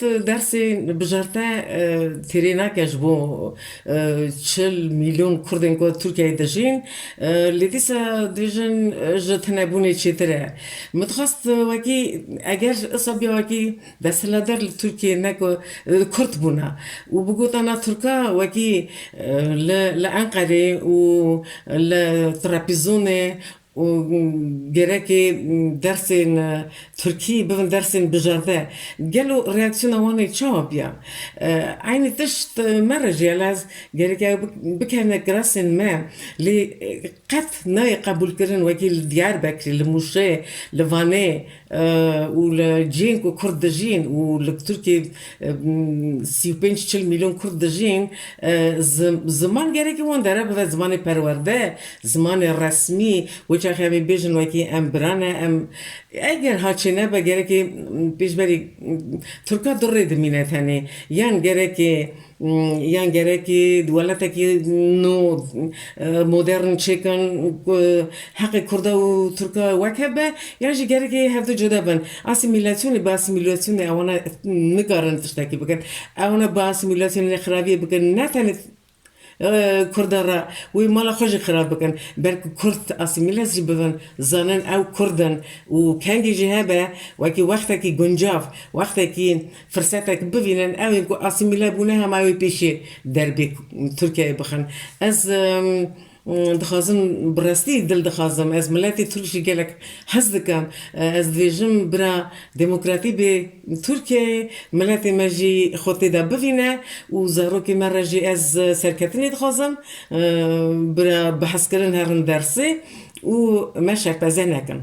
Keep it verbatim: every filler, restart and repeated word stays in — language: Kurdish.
Dersê bijarte, e, têrê nake ji bo, e, çil milyon Kurdên ku Tirkiyeyê dijîn. E, lê dîsa dibêjin, e, ji tinebûnê çêtir e. Min dixwest, e, wekî, eger isa biya wekî desthilatdar li Tirkiyeyê ne ku, e, Kurd bûna û bigotana Tirka wekî, e, li, li Enqerê û li Trabzonê û gerekê dersên, e, Tirkî bibin dersên bijarte. Gelo reaksiyona wan ê çawa biya? E, eynî tişt, e, me re jî, ez gerekê ew bik-, bikevne kirasên me, lê, e, qet nayê qebûlkirin wekî li Diyarbekirê, li Mûşê, li Vanê, e, û li cihên ku Kurd dijîn û li Tirkiyê, e, sî û pênc çil milyon Kurd dijîn, e, zim-, ziman gerekê wan dere bibe zimanê perwerde, zimanê resmî, wê çaxê em ê bêjin wekî em bira ne, em, eger ha çênebe gerekê, m, pêşberî, m, Tirka du rê dimîne tenê. Yan gerekê, m, yan gerekê welatekî nû, e, modern çêkin, ku heqê Kurda û Tirka wek hebe, yan jî gerekê hevdu cuda bin. Asîmîlasyonê, bi asîmîlasyonê ewana nikarin tiştekî bikin. Ewana bi asîmîlasyonê xirabiyê bikin. Ne tenê e, Kurda re wê mala xwe jî xirab bikin. Belku Kurd asîmîle jî bibin, zanin ew Kurd in û kengê jî hebe, wekî wextekî guncav, wextekî firsetek bivînin, ew ên ku asîmîle bûne hema wê pêşê derbê Tirkiyeyê bixin. Ez, em, dixwazim, bi rastî dil dixwazim, ez miletê Tirk jî gelek hez dikim. E, ez dibêjim, bira demokratî bê Tirkiyeyê, miletê me jî xwe tê de bivîne û zarokê me re jî ez serketinê dixwazim, e, bira bihezkirin herin dersê û me şerpeze nekin.